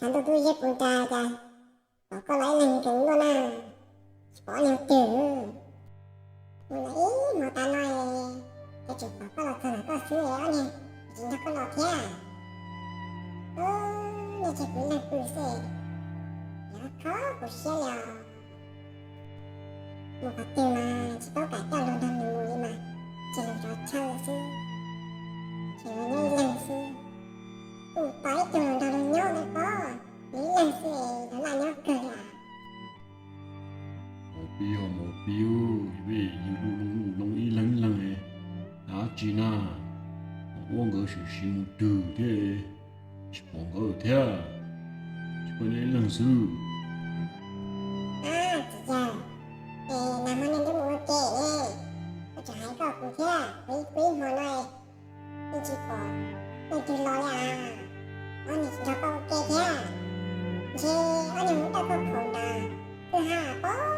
Ntuj tub zeb puv nra cas pom koj los ib leeg nkees luaj na, tsis pom ob niag twg. Mus los ib hmo tas no, cas tseem pom koj los txog ntawm koj xwb, ob niag tsis nrog koj los thiab. Nej tseg kuv ib leeg pw xwb, yog kho kuv siab li os. Mus qhov twg mas tsis paub kam coj luag nrog nws mus li mas, tseg luag tsov chaw xwb, tseg luag nyob ib leeg xwb. Kuj tos ib tug luag nrog luag nyob ntawd pob, nws ib leeg xwb es luag laj nyob kawg li. Mus pib, mus pib, vim yus lub loo ib leeg ib leeg, dab tsi na, ua nkawd sim siv mus twg thiab, tsis pom nkawd thiab, tsis pom nyob ib leeg xwb. Txiv yawg, es nag hmo nej twb mus ua ke ne, koj tseem hais koj kuv thiab, kuv ib hmo no yeej tsis pom leej twg los li as. Ob niag tsis nrog koj ua ke thiab, ntshe ob niag mus dawj khaub khaum nrad kwj ha pob.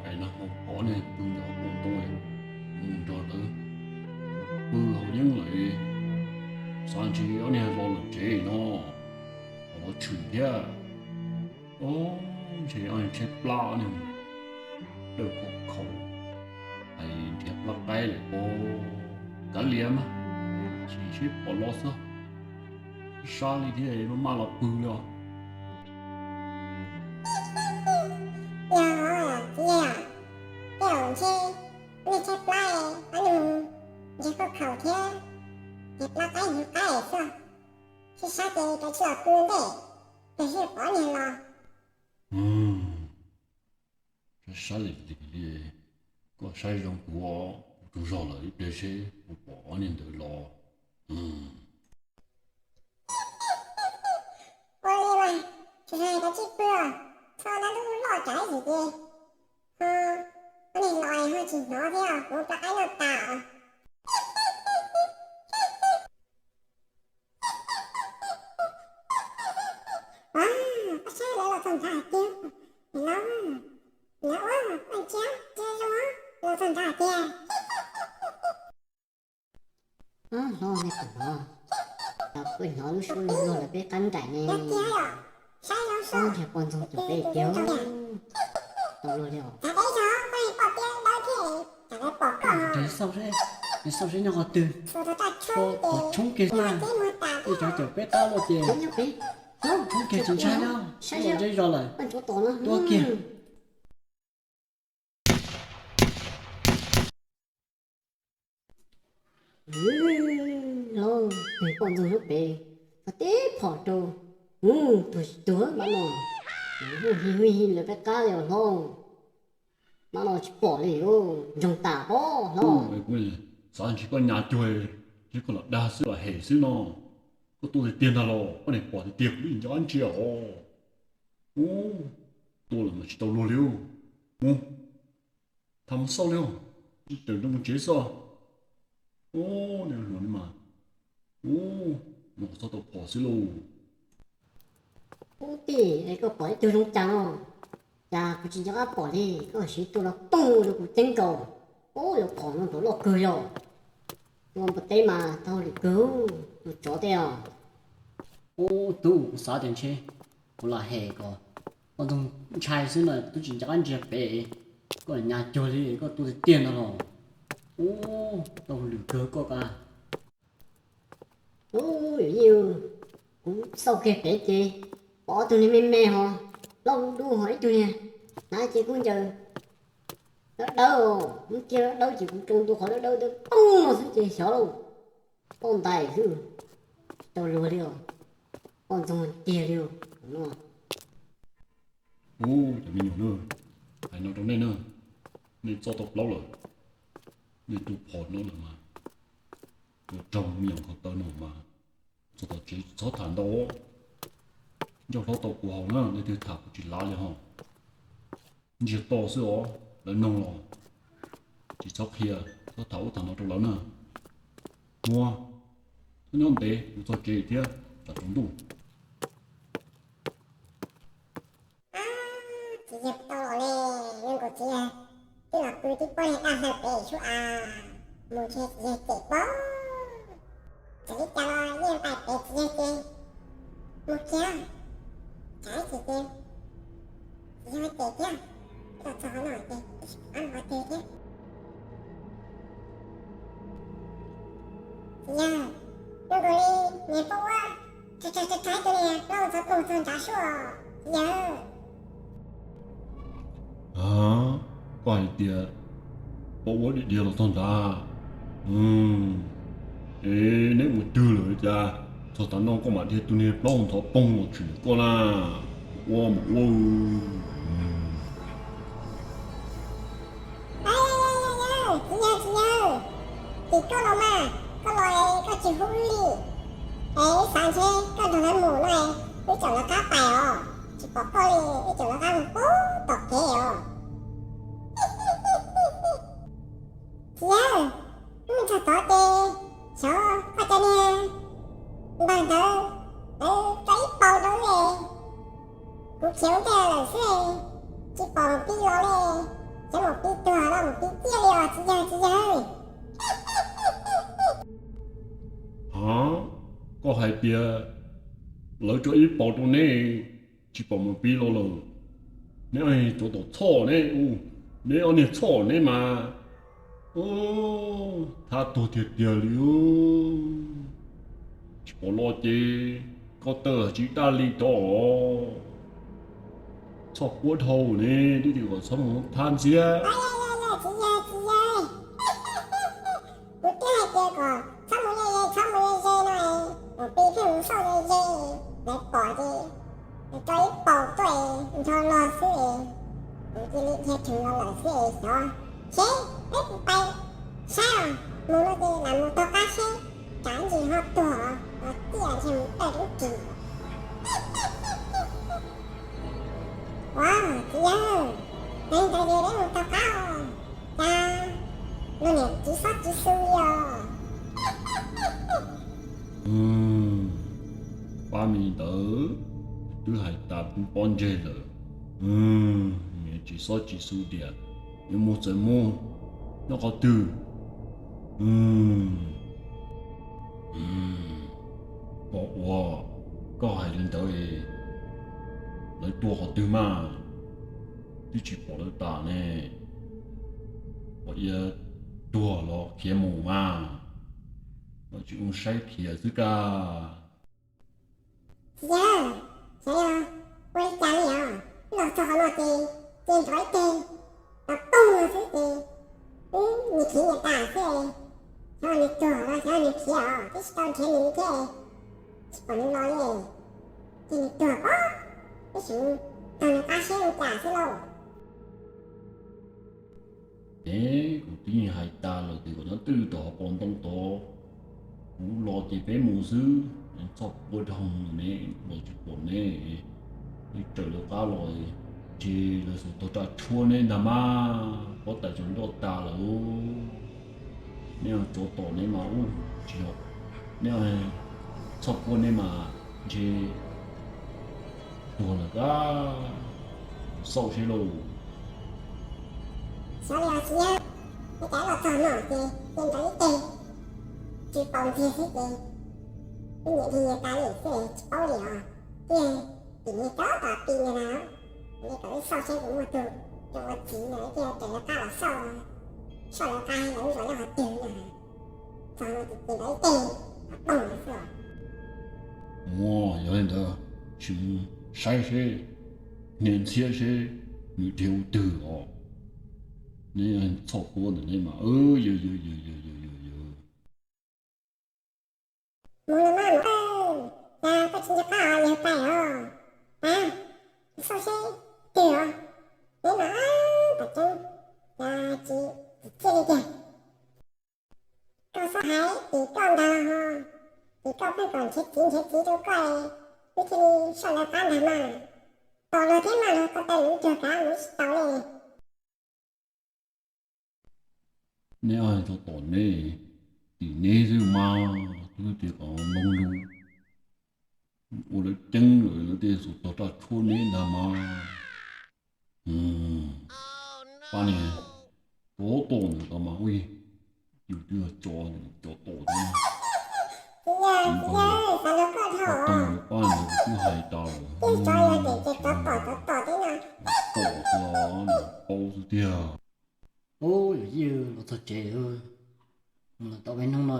Es nag hmo pom ob niag pw nrad pem ntoo, mus nrog lawv pw haus yeeb lawm, xav ntshe ob niag los lawm tsev no, los tshwm thiab. Ob, ntshe ob niag tshaib plab, ob niag dawj khaub khaum, hais nrhiav plab qaib lawm pob. Kav liam mas, sim seb pom los xwb, sab li thiab maj maj los pw li os. Yog, txiv yawg, tej zaum ntshe nej tshaib plab, ob niag nrhiav khaub khaum thiab, nrhiav plab qaib hnyuv qaib xwb, sib sab ces rov tsis los pw ntej, tos seb pom niag los. Sab sab li li, koj saib zoo kuv, kuv tsaug zog lawm ib pliag seb puas pom ob niag ntawd los. Ua li mas, tsis hais rov tsis pw, txhob dab lub loj tsam ib yim ces ho ob niag los ho tsis hnov thiab, kuv plab qaib noj tas. Koj saib lawv los txog nrad hais tias, los, lawv ua ua ntsia ntsia zoo, los txog nrad hais tias. Hlob, nej puas hnov? Kuv hnov lub suab luag lawv peb qab nraim ne. Ob niag poj ntxoog caum peb tiag. Tau luag li os. Nws xauj seb nyob qhov twg. Qhov tshoob kiag na, ib cov caum peb qab luaj ces tshoob kiag tsis ntshai na, saib zeb zog lawm. Tuaj kiag. Hlob, tus poj ntxoog nyob pem, tau tib phom rau. Tus tsis tuag mab no, hu hi hu hi lawv peb qab li os hlob. Mab no tsis pom li, ntsoog tas pob hlob. Xav ntshe koj nyas cuag, ntshe koj los dag xwb los hem xwb no. Koj tuaj tiag tiag ntag los, koj niag pom tiag tiag kuv yeej nco qab ntsia os. Ub, tuaj lawm mas tsis tau luag li. Mus, tham mus xauj li, raws nroo mus tsev xwb. Ub, niag hluas no mas, ub, mus txhob tau phom xwb lauj. Ub tij, es koj pom ib tug zoo cas no? Cas kuv tsis nco qab pom li, koj siv tuaj los poog rau kuv ceeb nkaus. Ub, yuav phom no nrov loj kawg yog. Ua npua teb mas tau lwm kawg, tus tsov tej os. Ub tub, kuv xav tias ntshe kuv lam hem kom poj ntxoog ntshai xwb no, twb tsis nco qab ntsia pem, koj nyas cuag li, koj tuaj tiag tiag ntag los. Ub, tau lwm kawg koj ka. Ub, yawm yij, kuv xauj kiag pem ces pom ob tug niag me me ho, plaub dub ho ib tug niag hnav cev kub ncaws dawb dawb, muab kiag dawb dawb ces kuv tsoo ntua qhov dawb dawb ntawd poob no xwb ces xyov lauj, poob ntais xwb, tsis tau luag li os, poj ntxoog tiag li os no. Ub, cov me nyuam na, hais no rau nej na, nej txoj tau plaub lawm, nej tu phom no lawm mas, ua raug me nyuam ko taw no mas, txog tom tsev txhob tham ntau, ncauj hlob tau kuv haus na, leej twg tham kuv tsis lav li ho. Ntsiag to xwb os, lawv noog los tsis txhob qhia, txhob tham ub tham no rau lawv na. Muab, txhob nyob ntev, kuv txog tsev thiab tsam tsaus ntuj. Txiv yawg tau los ne, zoo nkaus txiv yawg twb los pw tib pob niag daj hlaws pem sub av, mus ntshe txiv yawg cem pob. Txawm li cas los yeej npaj pem txiv yawg ces mus kiag, tsam ib chim ces txiv yawg tes thiab, los txog qhov no ces ib sij qhov qhov twg thiab. Txiv yawg, zoo nkaus li niag poj ua rag rag rag rag tus niag plaub ntxhov poog txog nrad suab, txiv yawg. Koj hais tias poj ua dhia dhia los txog nrad? Es neb mus twg lawm cas txog tav no koj mam dhia tus niag plaub ntxhov poog los tshwm koj na? Ua mus ua. Txiv yawg, txiv yawg, tim koj los mas, koj los es koj tsis hu wb li. Es wb xav ntshe koj nrog lawv mus no es wb tseem lawv qab pais os, tsis pom koj li, wb tseem lawv qab mus pub tom kev os. Txiv yawg, wb mus txog tod ces xyov koj cov niag npawg ntawd lawv tso ib paus rau wb, kuv khiav ua ntej lawm xwb, tsis pom Maum Pib los li. Xyov Maum Pib tuag los Maum Pib ciaj li os txiv yawg, txiv yawg. Ha, koj hais tias lawv tso ib paus rau neb tsis pom Maum Pib los lawm? Neb tsov tom txhoj neb, neb ob niag txhoj neb mas. Thab tuag tiag tiag li. Tsis pom los ces koj tawm tsis daj li rov. Txhoj puab dhau ne, twb tias kom txhob mus thab ntxiab. Txiv yawg, txiv yawg, kuv twb hais tias kom txhob mus ze ze, txhob mus ze ze no, Maum Pib pheej mus xauj ze ze, lawv pom ces lawv tso ib paus tuaj nrho los xwb, kuv cia li dhia rheev los lawm xwb es xyov. Seb peb puas pais saib os, mus no ces lam mus taug qab seb, tsam ntsis ho tuag los tiaj ntshe mus tawm lub ris. Ua, txiv yawg, neeg ntawd ces peb mus taug qab os, cas luag niam tsis xob tsis xu li os. Pab me ntawd twb hais tas pob ntseg lawm, niam tsis xob tsis xu tias yuav mus txawm mus, nyob qhov twg. Pom ua koj hais li ntawd, lawv tuag qhov twg mas? Twb tsis pom lawv tas ne. Pom ia tuag los khiav mus mas, los tsis ua saib khiav xwb kag. Txiv yawg, xyov yog ua li cas li os, los txog qhov no ces, ces nrov ib teg, los poog no xwb ces, wb nyias khiav nyias tas xwb. Xyov nws tuag los xyov nws khiav os, twb tsis tau nrhiav nws li thiab, tsis pom nws los li. Ces nws tuag pob, wb sim taug nws qab seb ua cas xwb lauj. Es kuv twb yeej hais tas lawm tias kom nyob twj tom hauv paus ntoo tod, kuv los ces peb mus xwb, txhob quaj dhau ne, los tsis pom ne, wb raws lawv qab los, ces lawv xuas tog raj tshuab neb ntag mas, pob tais tsaus ntuj tas lawm. Neb tsov tom neb mas ub, tsis yog, neb txhob quaj neb mas ntshe tuag lawm kab, xauj seb lauj. Xyov li os txiv yawg, ua cas los txog no ces, ces nrov ib teg, tsis paus ntxiag xwb ces, wb niam dig tas li xwb tsis paub li os. Tiag, tim niag cov tom ti ntawd na, li kom wb xauj seb puas muaj tug zoo ua txiv na, thiaj raws lawv qab los xauj, xauj lawv qab lawv lub zos nyob qhov twg na. Txog no ces nrov ib teg, poog xwb os. Ua, yog li ntawd, sim mus saib seb, nias ntxhiab seb nws dhia ua twg os. Neb txhob quaj ntawm neb mas, yawg, yawg, yawg, yawg, yawg, yawg. Mus los mas mus, cas koj tsis nco qab os yawg pais os. Pab, xauj seb twg os. Neb mas, pam ceeb, cas tsis tsim txiaj li tiag. Koj txhob hais tim koj ntag ho, tim koj pheej kom nrhiav txiv nrhiav txiv rau koj, wb thiaj li soj lawv qab ntag mas. Tos luag thiab mas luag ko taw lwv tuag kav mus tsis tau li. Neb, tso tom neb, tim neb xwb mas, twb tias kom mloog lus, ua lawv ceeb lawm lawv thiaj xuas tog raj tshuab neb ntag mas. Pab niag, tsov tom ntawm ko mas, ua yus twb yog tsov, tsov tom thiab. Mus los tau peb hnub no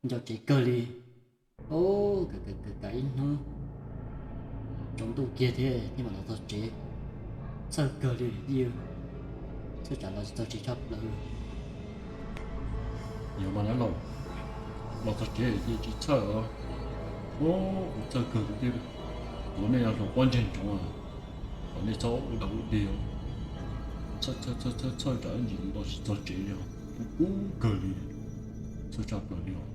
nco tsev kawg li. Ub, kav kav kav ib hnub tsaus ntuj kiag thiab thiaj mam los txog tsev. Txhawj kawg li, txhawj tsam los tsis txog tsev tshaj plaws. Yog mas dab laug, los txog tsev ces tsis txhawj os. Ub, kuv txhawj kawg kuv thiaj tuav nej los hluas pob ntseg ntsoov, kom nej txhob ua dog ua dig. Txhawj txhawj txhawj tsam ntsis los tsis txog tsev, kub kub kawg li, txhawj tshaj plaws li os.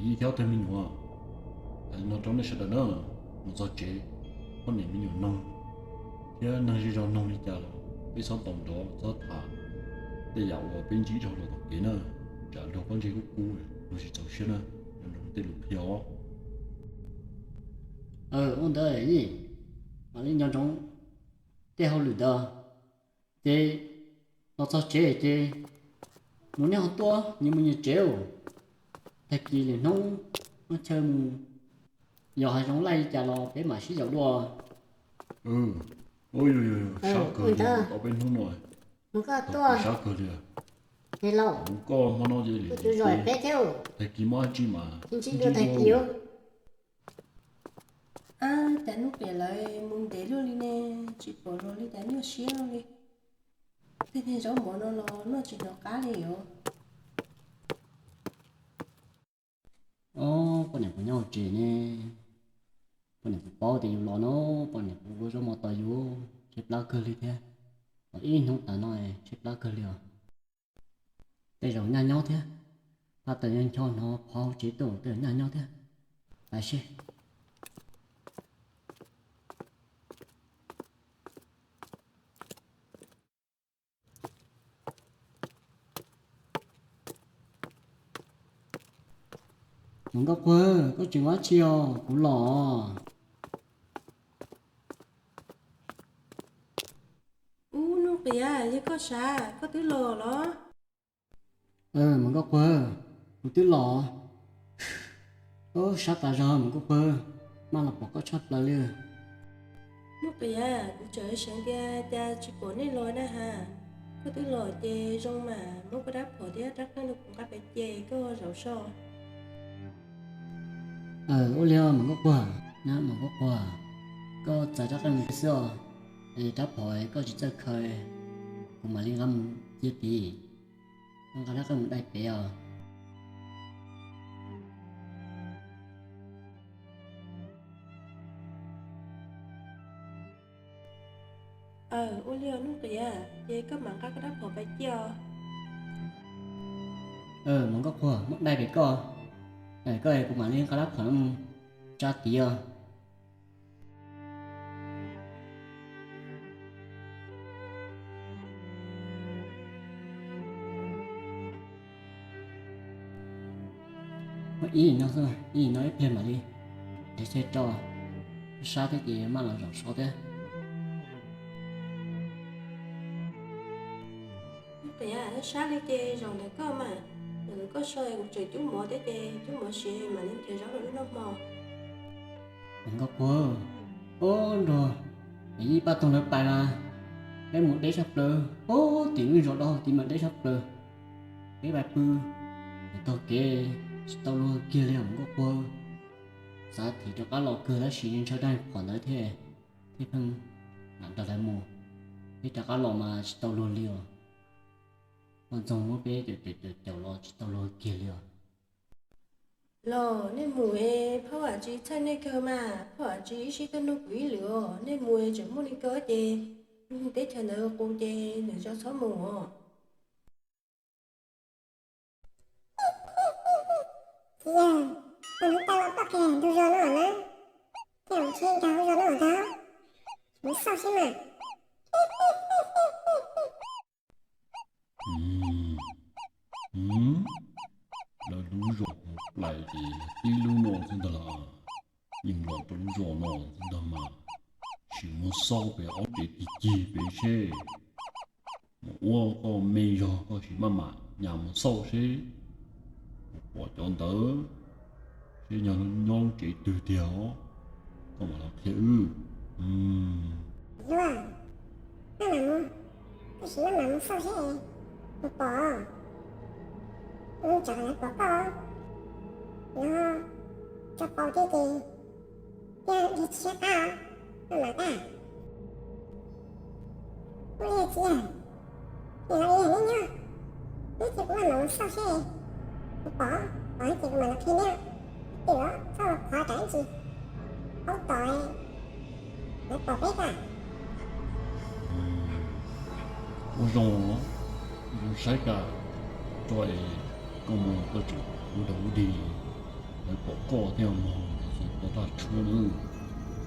Yij thiab tag me nyuam, hais no rau nej sawv daws na, mus txog tsev, poj niam me nyuam noog thiab neeg zej zog noog li cas los peb txhob ntaus nrov txhob tham tej yam uas peb ntsib dhau los tom kev na, tsam luag pob ntseg kub kub, luag tsis txaus siab na, nco ntsoov tej lus qhia os. Ua ntawd, mam li nco ntsoov tej hauj lwm ntawd. Ces los txog tsev ces mus nej ho tuaj nyias mus nyias tsev. Tag kis lwm hnub muaj chaw mus, yog hav zoov laij li cas los peb mam sib yaum dua. Sab kawg li, tau peb hnub no, mus koj tuaj, sab kawg li. Mus koj hmo no ces lwm tus zos peb thiab, tag kis muaj dab tsi mas ntsib dua tag kis. Cas Nuj Qiam lawv mus ntev luaj li ne, tsis pom los li cas nyuaj siab luaj li. Tej niag zaub mov no los noj tsis hnov qab li os. Ob, poj niam puas nyob hauv tsev ne? Poj niam puas paub tias yus los no, poj niam puas ua zaub mov tos yus? Tshaib plab kawg li thiab. Los ib hnub tas no tshaib plab kawg li os. Tej zaum nyaj nyob thiab, pab tawm ncho hnov qhov hauv tsev tuaj, tej zaum nyaj nyob thiab. Pais seb. Mus Nkauj Quag, koj tseem ua dab tsi os? Kuv los. Ub, Nuj Qiam, yog koj sav, koj twb los los? Mus Nkauj Quag, kuv twb los. Ub, sab tas zog Mus Nkauj Quag, maj los pom koj tshaj plaws li. Nuj Qiam, kuv tseem xav tias cas tsis pom nej los na has. Koj twb los ces zoo mas, muab koj rab phom thiab rab qeej rau kuv nqa pais cia koj zaum so. Ua li Mus Nkauj Quag, Mus Nkauj Quag, koj txais rab qeej mus xwb os, es rab phom koj tsis txawj khaws, kuv mam li nqa mus cia tid. Koj nqa rab qeej mus dai pem os. Ua li os Nuj Qiam, ces koj mam nqa koj rab phom pais cia os. Mus Nkauj Quag, muab dai pem koj, koj es kuv mam li nqa rab phom mus tsa tid os. Ib no xwb, ib no ib pliag mam li nrhiav chaw tso, sab thiab ces maj los zaum so thiab. Qiam, sab li ces zaum ntawm koj mas, ntawm koj so kuv tseem cub mov thiab ces cub mov siav mam li nrhiav zaub rau wb noj hmo. Nkauj Quag, ub nrog ib pab toog lawv pais mas, peb mus deb tshaj plaws, ub tim lub zos dau tim mas deb tshaj plaws. Peb pais pw taug kev tsis tau luag kiag li os Nkauj Quag. Xav thim rov qab los kawg tab sis ntshaw dab phom ntawd thiab, thiaj pheej lam nrog lawv mus. Peb rov qab los mas tsis tau luag li os. Poj ntxoog muab peb caum caum caum los tsis tau luag kiag li os. Los nej mus es phauj Vam Tswv txhawj nej kawg mas, phauj Vam Tswv ib sij tuaj nug kuv ib lwm os, nej mus es tseem muaj li ko ces teb chaws ntawd qus ces lwm zaus txhob mus os. Txiv yawg, tus hnub tau los poj qhia ntug zos no na, tej zaum tsis nrog lub zos no ntag, mus xauj seb mas. Lawv lub zos hauv plais ces tib lub no xwb ntag las, yeej los rau lub zos no xwb ntag mas. Sim mus xauj pem ob tsev cig cig pem seb, mus ua koj me zog koj sim maj mam nyas mus xauj seb puas pom cov ntawd, seb nyob lub tsev twg tiag os, koj mam los qhia wb. Luag, Maj mam mus, tab sis maj mam mus xauj seb puas pom, mus tsam lawv pom koj no, tso paus thiab ces thiaj li tsis sab qab, maj mam tag. Ua li txiv yawg, nim no ib yam neb nyob, neb cia kuv maj mam mus xauj seb puas pom, pom ces kuv mam los qhia neb. Twb txhob qhov tsam ib ntsis, paub tos lawv pom peb tag. Ua zoo, zoo saib kawg, tso es koj mus koj tseem ua dog ua dig, lawv pom koj thiab mog, tau tag tshuab na.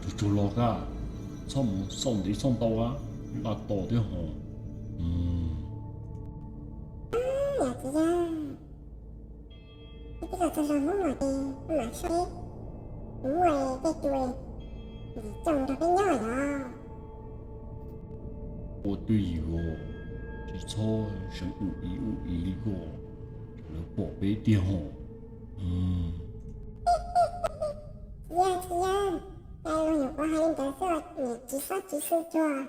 Tsuag tsuag los kawg, txhob mus xauj ntev xauj ntau, nqa tos thiab hos. Yog txiv yawg, wb twb los txog zos Hmoob no ces maj mam saib, kuv muaj tej tus ntxim coj nrog peb nyob yog. Ua twj ywm, tsis txhob seev ua ib ua ib li ko, lawv pom peb tiag hos. Txiv yawg, txiv yawg, cas luag nyuam qhuav hais li ntawd xwb, niam tsis txhob tsis xwb tsuag.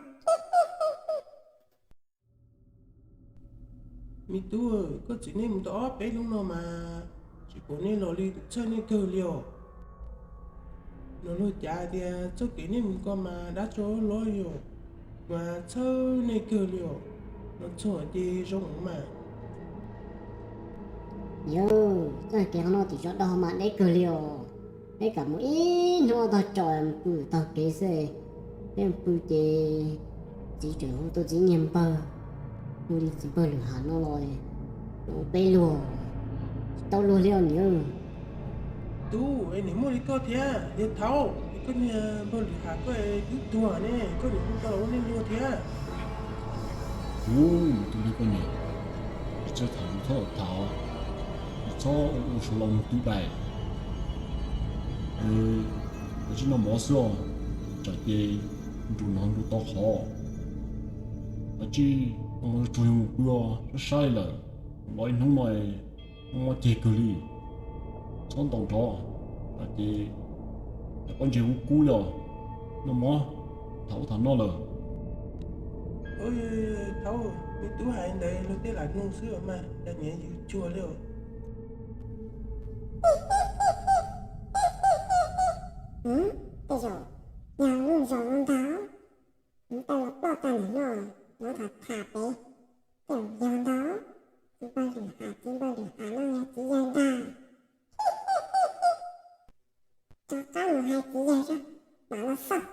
Me tub, koj txiv nej mus tau ob peb hnub no mas tsis pom nej los li, kuv txhawj nej kawg li os. Los luag cav tias txoj kev nej mus ko mas dab tsov loj yom, mas txhawj nej kawg li os. Los txog ces zoo mas. Yog, txoj kev qhov no tim tsov dog mas deb kawg li os. Peb kam mus ib hnub ob tog tso pw taug kev xwb. Peb mus pw ces txiv tseem hu tau txiv niag npawg, hu li txiv npawg Lwm Ham no los ua peb luag, tsis tau luag li os niam. Tub, es niam muaj li koj thiab, yog thaum koj niag npawg Lwm Ham koj twb tuag ne, koj niam hu tau los ua nej luag thiab. Ub, tus niag poj niam, txawj tham txhob tham, txhob ua suav laus mug twb dais. Koj tsis noj mov xwb os, tsam ces nrug nov nrug to qhov. Koj tsis ua tsuag mus pw os, sab sab lawm, los ib hnub no muaj mob ceg kawg li. Txhob ntaus nrov, tsam ces koj ntsia kuv kub li os. Noj mov, tham ub tham no lawm. Thaum me tub hais ntawd luag tej lam nug xwb mas cas niam yws cuag li os. Tej zaum yog lub zos no ntag, kuv tau los ploj tag ntawm no, los tham tham pem, tej zaum yog ntag. Txiv npawg Lwm Ham, txiv npawg Lwm Ham no yog txiv yawg ntag. Rov qab mus hais txiv yawg, mam los xauj.